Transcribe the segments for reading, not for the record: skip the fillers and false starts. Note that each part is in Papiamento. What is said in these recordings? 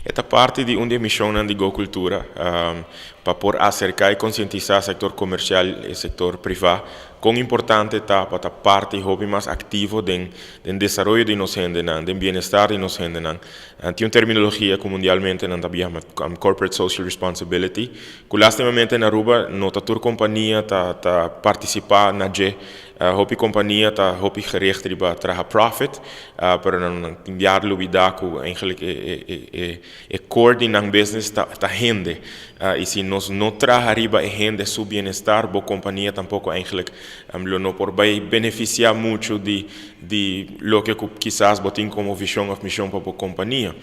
E ta parti di un di e misionnan di Go Cultura pa por acerca y concientisa sector comercial y sector priva con importante ta pa ta parti hopi mas activo den den desaroyo di nos hendenan, den bienestar di nos hendenan. Tin un terminologia cu mundialmente nan ta yama corporate social responsibility cu lastimamente na Aruba no ta tur compania ta ta participa na dje. Hopi kompania ta hopi gericht riba traha profit, pero nan tin biaha di lubida ku eigenlijk e core di nan business ta hende. I si nos no traha riba e hende su bienestar, bo kompania tampoko eigenlijk lo no por bai benefisiá muchu di di loke ku kisas bo tin komo vishon òf mishon pa bo kompania.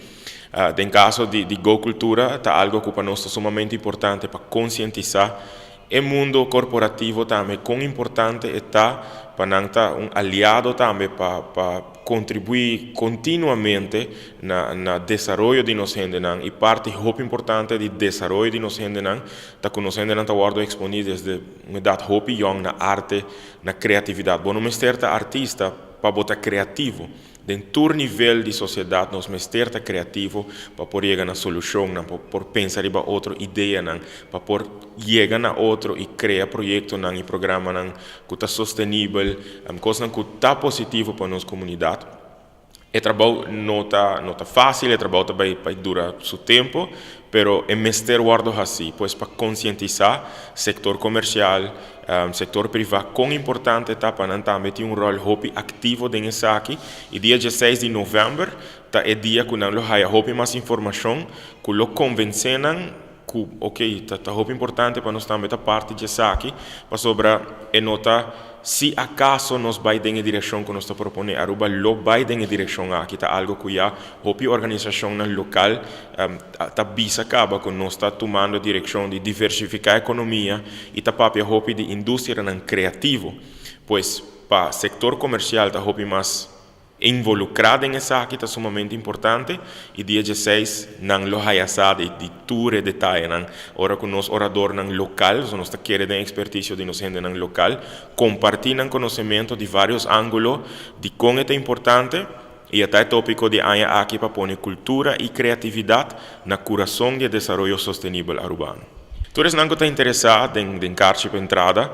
Den kaso di Go Cultura ta algo ku pa nos ta sumamente importante pa konsientisá E mundo korporativo tambe kon importante e ta pa nan ta un aliado tambe pa pa kontribuí kontinuamente na na desaroyo di nos hendenan i parti hopi importante di desaroyo di nos hendenan ta ku nos hendenan ta wòrdu eksponí desde un edat hopi yòn na arte, na kreatividat. Bo no mester ta artista pa bo ta kreativo. Den tur nivel di sosiedat nos mester ta kreativo pa por yega na solushonnan, pa por pensa riba otro ideanan, pa por yega na otro i krea proyektonan i programanan ku ta sostenibel, kosnan ku ta positivo pa nos komunidat. E trabou no ta no ta fásil, e trabou ta bai bai dura su tempu, pero e mester wòrdu hasí, pues pa konsientisá sektor komersial, Sector priva con importante ta pa nan tambe tin un rol hopi activo den esaki y dia dieseis di november ta e dia cu nan lo haya hopi mas informacion cu lo convence nan cu ok ta ta hopi importante pa nos tambe ta parti di esaki pasobra e no ta si acaso nos bay den e direccion cu nos ta propone Aruba lo bay den e direccion aki ta algo cu ya hopi organisacionnan local ta bisa kaba ku nos ta tumando direkshon di diversifiká ekonomia i ta papia hopi di industrianan kreativo. Pues pa sektor komersial ta hopi mas involukrá den esaki ta sumamente importante i dia dieseis nan lo haya sa di tur e detayenan ora ku nos oradornan lokal, nos ta kere den ekspertisio di nos hendenan lokal, kompartí nan konosementu di vários ángulo di kon e ta importante. I e ta e tópiko di aña aki pa pone kultura i kreatividat na kurason di e desaroyo sostenibel arubano. Tur esnan ku ta interesá den den karchi pa entrada,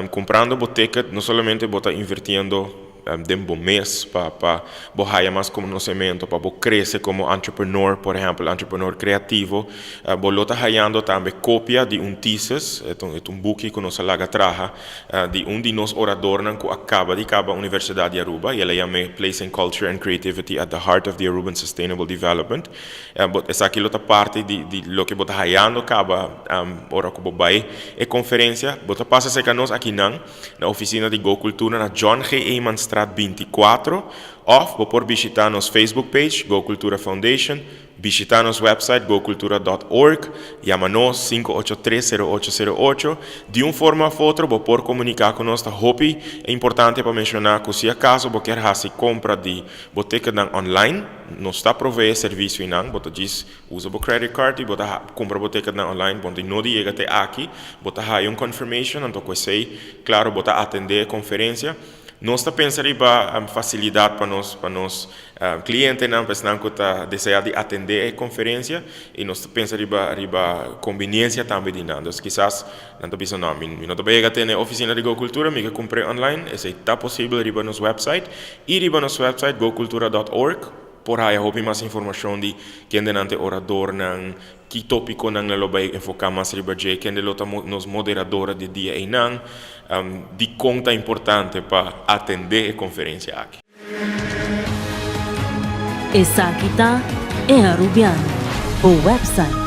kumprando bo ticket no solamente bo ta invirtiendo den bo mes pa pa bo haya mas konosementu, pa bo krese komo entrepreneur, por ehèmpel entrepreneur kreativo, bo lo ta hayando tambe kopia di un thesis, e ta un buki ku nos a laga traha Di un di nos oradornan cu a caba di caba Universidad di Aruba y el a yam'e Placing Culture and Creativity at the Heart of the Aruban Sustainable Development. Bo esaki lo ta parti di di loke bo ta hayando caba ora cu bo bay e conferencia. Bo ta pasa cerca nos akinan na oficina di Go Cultura na John G. Emanstraat 24 of bo por bishita nos Facebook page Go Cultura Foundation. Bishita nos website gocultura dot org, yama nos 583 0808. Di un forma of otro bo por komunika ku nos. Ta hopi importante pa menshoná ku si akaso bo kier hasi kompra di bo ticketnan online, nos ta proveé servisio einan. Bo ta djis usa bo credit card i bo ta kumpra bo ticketnan online. Bo no di yega te aki, bo ta haya un confirmation, anto ku esei klaro bo ta atendé e konferensia. Nos ta pensa riba facilidad pa nos pa nos clientenan, pa esnan cu ta desea di atende e conferencia y nos ta pensa riba riba conveniencia tambe di nan. Dus kisas nan ta bisa no, mi mi no ta bay yega te na e oficina di Go Cultura, mi ke cumpr'e online. Esey ta posibel riba nos website y riba nos website gocultura dot org por haya hopi mas informacion di kendenan ta e oradornan, Ki tópikonan nan lo bai enfoká mas riba dje? Kende lo ta nos moderadora di dia einan? Dikon ta importante pa atendé e konferensia aki? Esaki ta E Arubiano, bo website.